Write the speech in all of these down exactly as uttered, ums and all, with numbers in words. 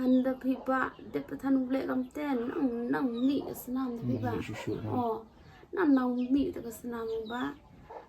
Ngan da phi ba dep than u leh kam ten nang nang mih ka snam da phi ba. Shu shu. Oh, nang nang mih da ka snam ba.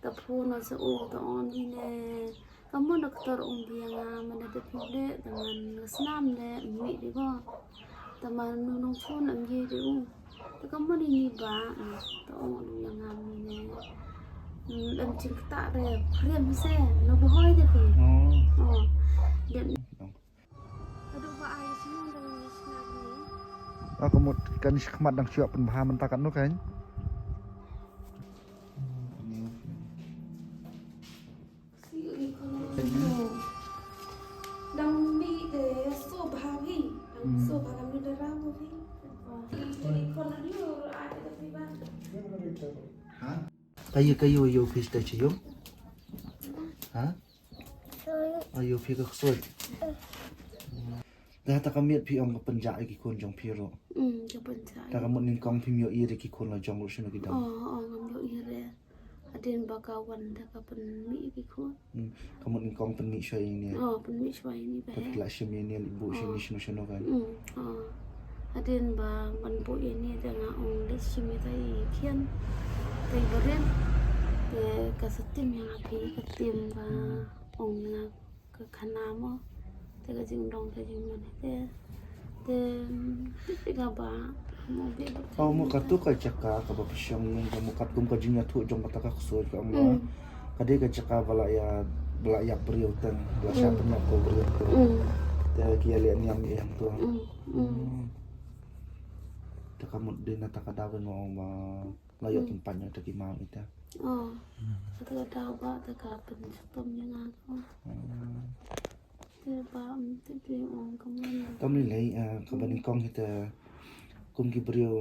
Ta phone na sa o ta on ine. Ka mon doctor ong biang a man da phi leh ta man ka snam leh mih di ba. Ta man nu nong phone am ye di u. Ta ka mon ini ba ta ong lu yang am ine. Em ching kata re. Riam se no bohoi de phi. Oh. Oh. Dep. Aduh ba ai shnong dang ni shnong ni. Ka mut kan shi khmat dang shuwa pynbha mynta katno kan. Dang mi de so bha hi. Dang so bha dang mi de ra mo hi. Jadi kon ni ur ai de pi ba. Ha? Kayu kayu yo pista chiyum. Ha? Ayo phi ka ksuid. Da ta ka miet phi ong ka pynjah ïa ki khun jong phi ruh. Mm, ka pynjah. Ta ka mut nyngkong phim ïohi re ki khun la jong ruh shano ki dang. Oh, oh, ngam ïohi re. Hadien ba ka wan da ka pynmih ïa ki khun. Mm, ka mut nyngkong pynmih shuwa ïa ine. Oh, pynmih shuwa ïa ine ba. Pat la shim ïa ine li buh shim ïa ine shano shano kan. Mm, oh. Hadien ba ban buh ïa ine da nga ong da shim ïa ta i khian. Ta i baren. Te ka sa tim ïa nga phi ka tim ba ong ïa nga ka khana mo. Te ka jingdong ka jingmane te. Te te ka ba mo be. Oh, mo katu ka jaka ka ba pishong ïa ka mo katkum ka jingïathuh jong kata ka ksuid ka ong ba. Mm. Ka dei ka jaka ba la ïa ba la ïa briew teng ba la sha pynïap ko briew teng. Mm. Te ki ïa leh niam ïa tu. Mm. Mm. Te ka mut dei na ta ka daw ka ong ba. Nga ïoh kim pan ïa ta ki mam ita. Oh. Kata ka daw ba ta ka pynshitom ïa nga ko. Hmm. Te ba, um, te te ong ka mon. Tam ni lei, ah, ka ba nyngkong hi ta kum ki briew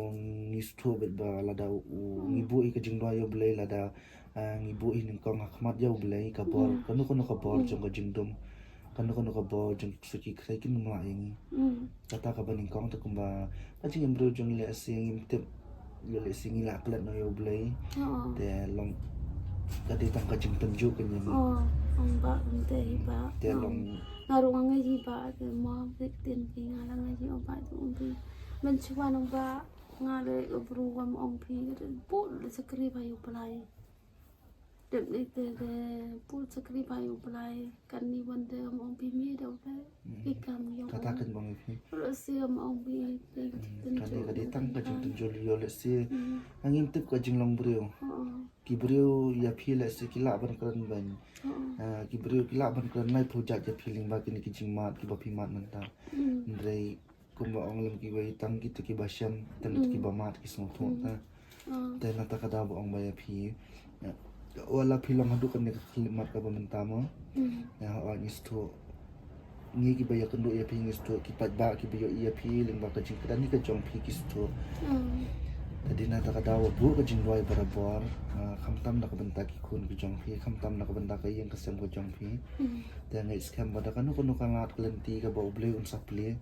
ngi sngewthuh bad ba lada u ngi buh ïa ka jingduwai ïa U Blei lada, ah, ngi buh ïa nyngkong ha khmat ïa U Blei ka bor. Kano kano ka bor jong ka jingdum. Kano kano ka bor jong ki ksuid ki khrei kin ym lah ïa ngi. Mm. Kata ka ba nyngkong te kumba ka jingim briew jong ngi lehse ngim tip. Ïa lehse ngi lah klet noh ïa U Blei. Oh. Te long ka dei tang ka jingtynjuh ka ngi. Oh, ong ba ong te hi ba. Te long nga ruh nga ngi hi ba te mo te tin phi nga la nga hi ong ba te ong phi. Mynshuwa ong ba nga le u briew wa ong phi te bun le sakri ba ïa U Blei. Dep ni te te bun sakri ba ïa U Blei. Kan ni wan te ong phi mi da U Blei. Ki kam ïa kata kan bang phi. Ruh si ong phi te. Kan ni ka dei tang ka jingtynjuh ïa lehse. Ngim tip ka jinglong briew. Oh. Ki briew ïa phi lehse ki lah ban kren ban. Oh. Ah, ki briew ki lah ban kren lai phew jait ïa phi lyngba kine ki jingmad ki ba phi mad mynta. Mm. Hynrei kumba ong lem kiwei tang kita kiba shem, tang kita kiba mad ki sngewthuh ta. Te na ta ka daw ba ong ba ïa phi. Wat la phi long haduh kane ka khyllipmat kaba mynta mo. Ïa, ngi sngewthuh. Ngi kiba ïakynduh ïa phi ngi sngewthuh, ki paidbah kiba ïohi ïa phi lyngba ka jingkyrdan ka jong phi ki sngewthuh. Te dei na ta ka daw ba buh ka jingduwai barabor, ah, khamtam na ka bynta ki khun ka jong phi, khamtam na ka bynta ka ïing ka sem ka jong phi. Te nga ngeit skhem ba da kano kano ka lad ka lynti kaba U Blei un sa plie.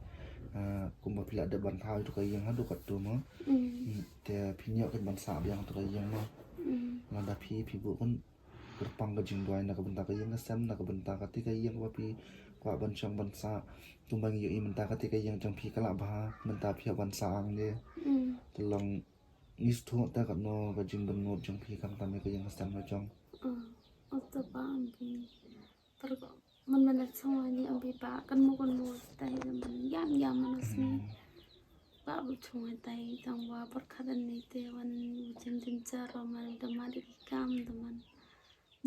Ah, kumba phi la dep ban thaw ïa ka ïing haduh katto mo. Mm. Mm, te phin ïoh kin ban sah biang ïa ka ïing mo. Mm. Lada phi, phi buh kan kyrpang ka jingduwai na ka bynta ka ïing ka sem, na ka bynta kata ka ïing kaba phi kwah ban shong ban sah. Kumba ngi ïohi mynta kata ka ïing jong phi ka la bha, mynta phi hap ban sah hangne. Mm. Te long ngi sngewthuh te katno ka jingdonkam jong phi khamtam ïa ka ïing ka sem ka jong. Mm. Ot te ba am phi. Par man man la chong ni am bi ba kan mo kan mo ta hi man yam yam man sni. Ba bu chong ta hi tang wa par khat ni te wan jin jin cha ro man da ma de ki kam da man.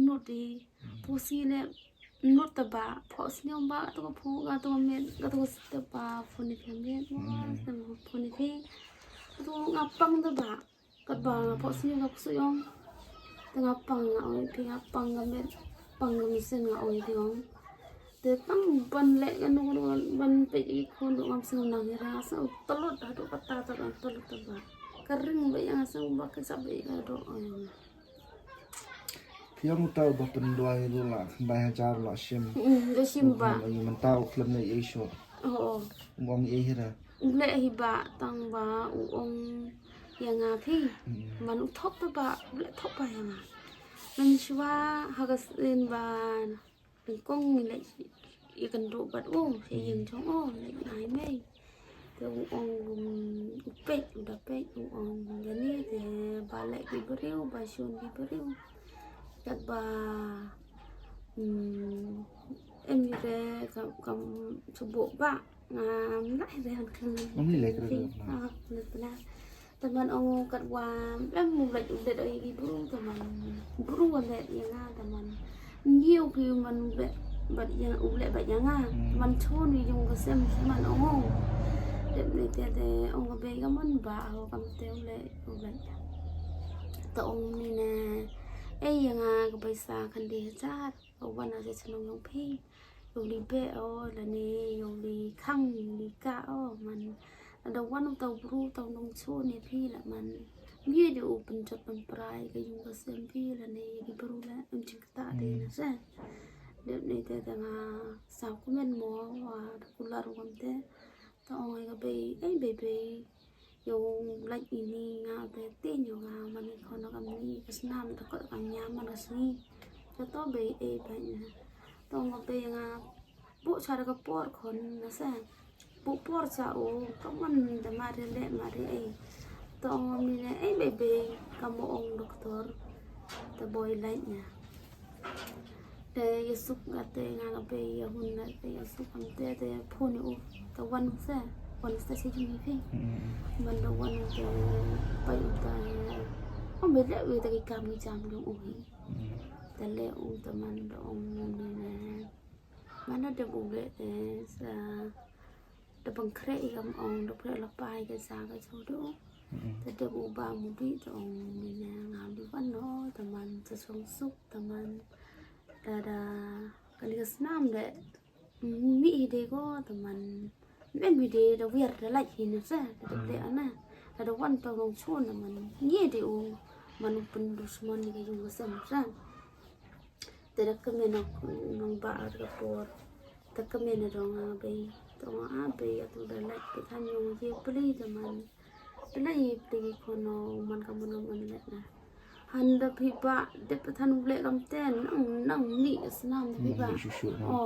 Nut di pusi ne nut ta ba pho sni ba to ko phu ga to me ga to ta ba phu ni phe me mo ta phu ni phe to nga pang ta ba. Katba nga pho sni nga ksuid ong. Te nga pang nga oi phi nga pang nga met pang nga mynsiem nga oi phi ong. Te tang ban leh kano kano ban peit ïa ki khun ruh ngam sngew nang ïa nga sngew tlot haduh katta katta tlot taba. Ka ring beit ïa nga sngew ba ka jap beit ïa nga haduh oi. Phi ong uta uba pynduwai ruh la khyndai hajar la shim. Mm, la shim ba. Mynta u khlem leh ei shuh. Oh, oh. Um ong ei hi ra. U leh hi ba tang ba u ong ïa nga phi. Mm. Man u thok ta ba u leh thok ba ïa nga. Mynshuwa ha ka sien ba nyngkong ngi leh ïakynduh bad u sha ïing jong u leh nai mei. U ong u peit, u da peit, u ong ïa ni te ba leh ki briew, ba shun ki briew. Kat ba em ire kam kam subo ba ngam lah ire han kan. Ngam lah ire. Ah, benar. Te man ong kat wa em u leh u leh ïa ki briew, te man briew u leh ïa nga, te man ngi u ki man u leh bad ïa u leh bad ïa nga. Te man chon ïa yung ka sem, te man ong ong. Dep ni te te ong ka bei ka man ba ho kam te u leh u leh. Te ong ni ne ei ïa nga ka paisa khyndai hajar. Ka wan na sha chnong yong phi. Yong li beh o lane yong li khang li ka o man. Lada wan uta u bru uta u nongchun ïa phi la man. Ngi dei u pynjot pynpra ïa ka yung ka sem phi lane ïa ki bru la em jingkata dei na se. Dep ni te te nga saw kumne mo wa da kular u kam te. Ta ong ïa ka bei, ei bei bei. Ïa u lait ini nga te te ïa nga man i khon kam ni ka snam ta kot kam ïa man ka sngi. Ta to bei ei ba ïa. Ta ong ka bei nga bu cha da ka por khon na se. Bu por cha u ka man da ma re le ma re ei. Ta ong ni ne ei bei bei ka mo ong doktor. Ta boi lait ïa. Te ïa suk nga te nga nga bei ïa hun na te ïa suk am te te phone u te wan se wan sta si jung hi. Man da wan te pai u ta ïa. Am be le u te ki kam ki jam jong u hi. Te le u te man da ong ni ne. Man da de bu le te sa. Te pang kre i kam ong da pre la pai ke sa ka chu do. Te de bu ba mu di te ong ni ne nga di wan no te man te song suk te man. Da da kani ka snam de mi hi de ko te man. Men mi de da wiar da lait hi ne sa da de ana. Da da wan to long chon na man. Ngi de u man u pun du smon ni ka yung ka sem sa. Te da kmen nok nong ba ar ka por. Te kmen na dong a bei. Dong a bei a tu da lait pe than yong ye pli te man. Te la ye pli ki kono man ka man man le na. Han da phi ba de pe than u le kam te nang nang mi ka snam da phi ba. Shu shu na. O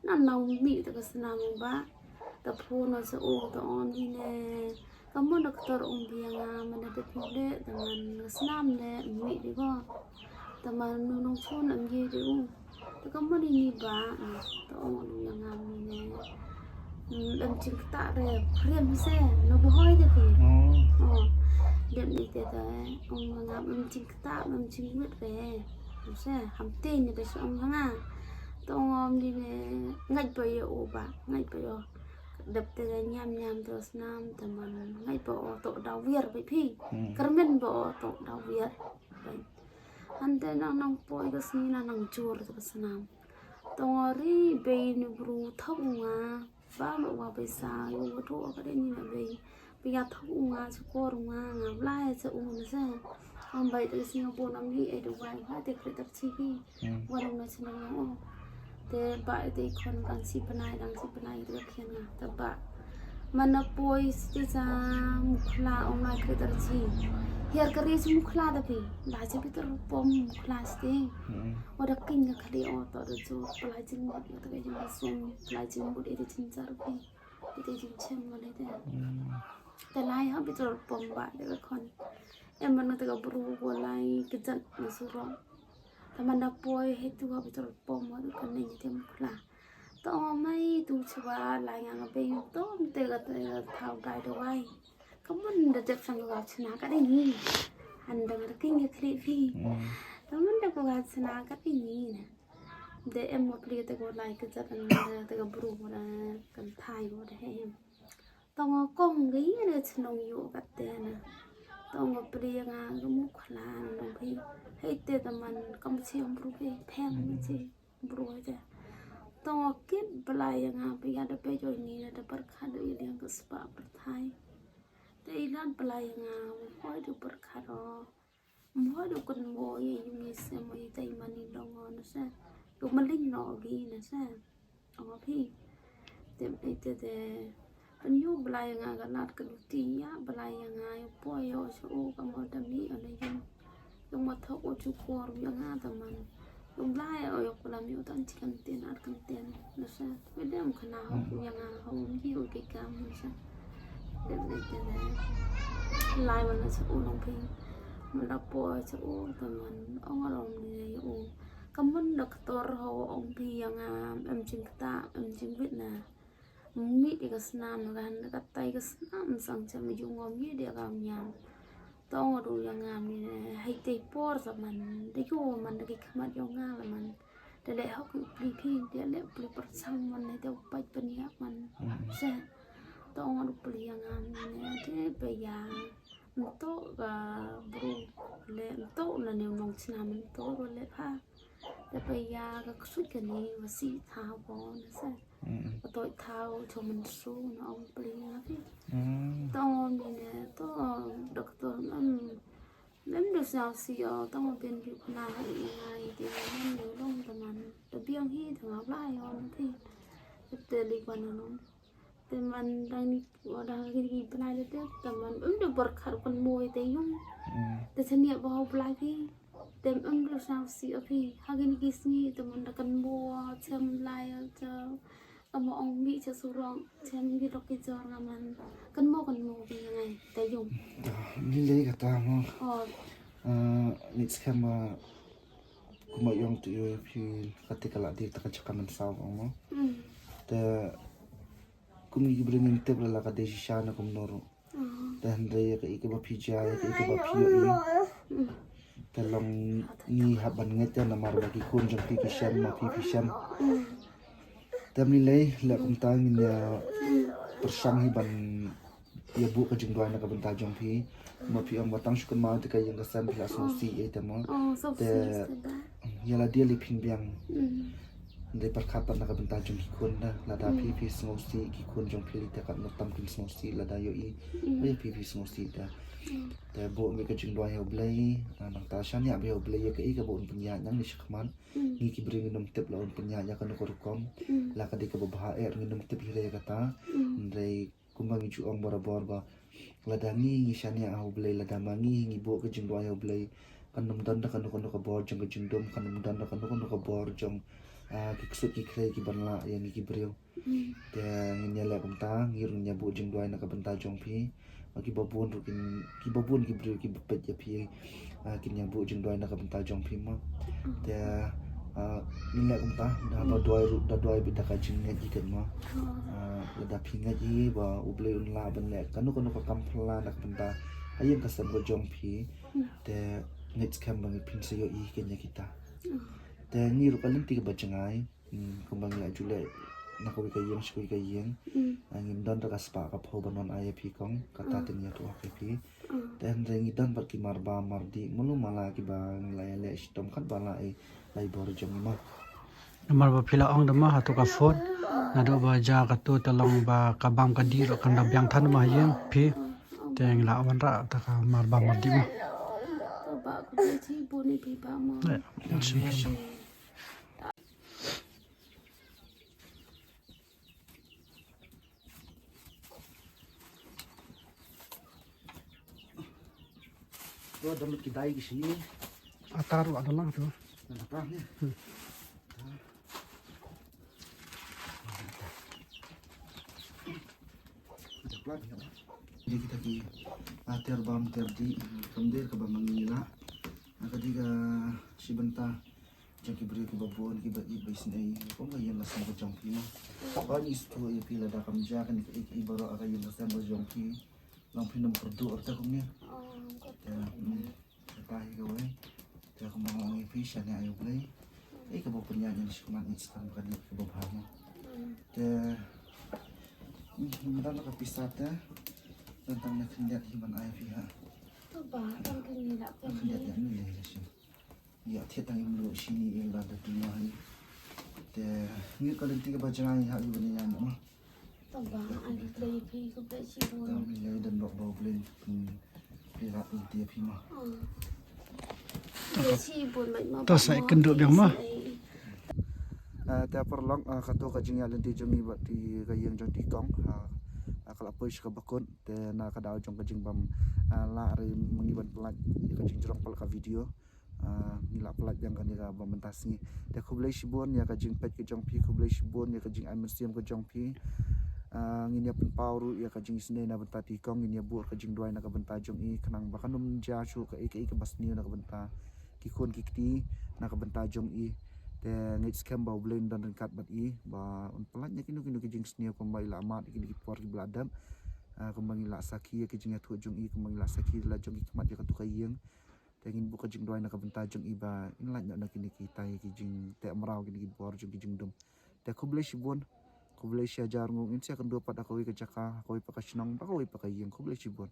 nang nang mi te ka snam ba. Ta phu no sa o ta on ni ne. Ka mon doktor ong bia nga man da phi le ta man snam le mi di ko. Ta man nu nong chon am ye di u. Ta ka mon ni ba ta ong lu ya nga mi ne. Em ching kta re priam se no ba hoi de phi. O. Dem ni te ta ong nga em ching kta em ching wit re. Se ham te ni ba so ong nga. Ta ong om ni ne ngai ba ye o ba ngai ba yo. Dep te ka ñiam ñiam te snam te man ngai ba o to da wiar ba phi. Kyrmen ba o to da wiar. Hante nang nang poi ka sngi na nang jur te ka snam. Tong ri bei ni bru thok nga ba ma wa bei sa yo wa to ka de ni na bei. Bi ya thok nga chukor nga nga blai cha u na sa. Am bai te sngi bo nam hi e do wai ha te kre tar chi hi. Wa nam na chnong o. Te ba te khon dang si bnai dang si bnai te khian nga te ba. Mana poi sti sa mukhla ong na kre tar chi. Hiar kare si mukhla da pi. La chi pi tar pom mukhla sti. Wa da king ka khali o to da chu pla jing mut te ka jing sung pla jing mut e te jing jar pi. Ite jingchem ma lei te. Te lai ha petrol pump ba te ka khon. Em man te ka bru ko lai ka jat na surok. Te man da poi he tu ha petrol pump ma tu ka nei te mukhla. To mai tu chwa lai nga nga bei to te ka te ka thau dai da wai. Ka man da jep sang ka chna ka dei ni. Han da ka king ka kri phi. Ka man da ka chna ka dei ni na. De em mo pli te ko lai ka jat an te ka bru mo da kan thai mo da he em. Tong kong ga ye ne chnong yo ka te na. Tong pli nga ga mu khla no phi. Hei te da man kam chi bru phi pheng ma chi bru te. Tong kit bla ya nga phi ya da pe jo ni da par kha da ye ka spa par thai. Te ilan bla ya nga hoi du par kha ro. Mo du kun mo ye yung ye se mo ye tai mani dong o na se. Yo maling no gi na se. O phi. Te te te. Pan yo blai nga ga lat ka luti ya blai nga yo po yo so o ka mo da mi o na yung. Yung ma thok o chu kor ya nga ta man. Yung blai o yo kula mi o tan chi kan ten at kan ten na se. Be dem khana ho ya nga ho mi o ki kam na se. Lai man sa u long phi. Man da poi sa u ta man ong ong ni u. Ka man da ktor ho ong phi ïa nga em jingkata em jingwit na. Mi de ka snam na kan ka tai ka snam sang cha mi jung ngom ye de ka nyam. Tong du ïa nga mi hai te por sa man de yo man da ki khmat yo nga la man. Te le hok u pli phi de le u pli por sang man ne te u pai pen ïa man. Se tong du pli ïa nga mi ne te pe ïa. Nto ka bru le nto na ne nong chna nto ro le pha. Te pe ïa ka ksut ka ne wa si tha bo na se. Ka toi tha cho man su na ong pli ïa phi. Tong mi ne to doktor nam. Mem du sa si yo tong ben bi na ha i ngai de mem du long ta man. Te biang hi ta ma bla yo na phi. Te li kwan na nong. Te man dang ni wa dang ki ki bnai le te te man um de bar khar kan mo te yung. Te chania ba ho blai ki. Te um de sa si o phi ha ki ni ki sngi te man da kan mo chem lai cha. Ka mo ong mi cha surong chem ki lok ki jor nga man. Kan mo kan mo ki ngai te yung. Ni le ka ta mo. Oh. Ni skhem ba kuma yong tu yo phi ka te ka la di ta ka chaka man sa ong mo. Te Kum ngi ki briew ngim tip la la ka dei shisha na kumno ruh. Te hynrei ïa kaei kaba phi jia, ïa kaei kaba phi ïohi. Te long ngi hap ban ngeit ïa namar ba ki khun jong phi ki shem ma phi phi shem. Te mynlei leh kumta ngin ïa pyrshang hi ban ïa buh ka jingduwai na ka bynta jong phi. Ma phi ong ba tang shu kynmaw te ka ïing ka sem phi la sngewsih ei te mo. Te ïa la dei li phin biang. Dei pyrkhat pat na ka bynta jong ki khun da lada phi phi sngewsih ki khun jong phi li te katno tam kin sngewsih lada ïohi ba ïa phi phi sngewsih da. Te buh ngi ka jingduwai ha U Blei, nangta shaniah ba ha U Blei ïa kaei kaba un pynïaid nang ni shakhmat. Ngi ki briew ngin ym tip la un pynïaid ïa kano ka rukom. La ka dei kaba bha eh ngin ym tip hi re ïa kata. Hynrei kumba ngi ju ong barabor ba lada ngi ngi shaniah ha U Blei, lada ma ngi ngi buh ka jingduwai ha U Blei, kan ym don da kano kano ka bor jong ka jingdum, kan ym don da kano kano ka bor jong, ah, ki ksuid ki khrei ki ban lah ïa ngi ki briew. Te ngin ïa leh kumta, ngi ruh ngin ïa buh jingduwai na ka bynta jong phi. Ba kiba bun ruh kin, kiba bun ki briew kiba peit ïa phi, ah, kin ïa buh jingduwai na ka bynta jong phi mo. Te, ah, ngin leh kumta, da ba duwai ruh, da duwai beit da ka jingngeit hi kat mo. Ah, lada phi ngeit hi ba U Blei un lah ban leh kano kano ka kam phylla na ka bynta ha ïing ka sem ka jong phi. Te ngeit skhem ba ngi phin sa ïohi hi kat ïa kita. Te ngi ruh ka lynti kaba jngai. Hmm, kumba ngi la ju leh na kawei ka ïing sha kawei ka ïing. Hmm. Ah, ngim don da ka spah ka phew ban wan ai ïa phi kong, kata te ngi ïathuh ha phi. Hmm. Te hynrei ngi don bad ki marbam mardih, mulu mala kiba ngi la ïaleh shitom kat ba la ai lai bor jong ngi mo. Namar ba phi la ong da ma hato ka phone, naduh ba jia kato te long ba ka bam ka dih ruh kan da biang than ma ha ïing phi. Te ngi la wanrah da ka marbam mardih mo. To ba ku dei chi bun ïa phi ba mo. Eh, To da mut ki dai ki shi. Atar wa da lang to. Na ta ne. Hmm. Ni kita ki, ah, ter bam ter dih, kam dei kaba ma ngi la. Ah, ka dei ka shi bynta jong ki briew kiba bun kiba ïeit ba isynei. Kum ka ïing ka sem ka jong phi mo. Ba ngi sngewthuh ïa phi lada kam jia kane kaei kaei baroh ha ka ïing ka sem ka jong phi. Long phin ym kyrduh te kumne. Te, hmm, kata hi kawei. Te kumba nga ong ïa phi shaniah ïa U Blei. Ei kaba pynïaid ngi shakhmat ngi sdang ba ka dei kaba bha mo. Te, hmm, ngi don ka pisa te. Don tang na khyndiat hi ban ai phi ha. To ba, tang khyndiat ïa ngi lei lei shen. Ïa thied tang im luh shini ïa la da duna hi. Te ngi ka lynti kaba jngai ha ïa ban ïa ma. To ba, ai khublei phi khublei shibun. Tang mi lei don bok bau blei phi la lynti phi ma. Khublei shibun mai ma. To sa kynduh biang ma. Ah, te paralok, ah, kato ka jingïaid lynti jong ngi bad te ka ïing jong te kong. Ah, ah, ka la poi sha kaba kut te na ka daw jong ka jingbym, ah, lah re ma ngi ban pynlait ïa ka jingjrong pat ka video. Ah, ngi la pynlait biang kane kaba mynta sngi. Te khublei shibun ïa ka jingpeit ka jong phi, khublei shibun ïa ka jingai mynsiem ka jong phi. Ah, ngin ïa pynpaw ruh ïa ka jingisynei na bynta Tikong, ngin ïa buh ka jingduwai na ka bynta jong i, khnang ba kan ym jia shuh kaei kaei kaba sniew na ka bynta ki khun ki kti na ka bynta jong i. Te ngeit skhem ba U Blei un don ryngkat bad i, ba un pyllait na kino kino ki jingsniew kumba i la mad kine ki por kiba la dep. Ah, kumba ngi la sakhi ïa ki jingïathuh jong i, kumba ngi la sakhi la jong ki khmat ïa katu ka ïing. Te ngin buh ka jingduwai na ka bynta jong i ba in lait noh na kine kitai ki jingteh mraw, kine ki bor jong ki jingdum. Te khublei shibun, khublei shihajar nguh, ngin sa ïakynduh pat ha kawei ka jaka, ha kawei pat ka shnong, ha kawei pat ka ïing. Khublei shibun.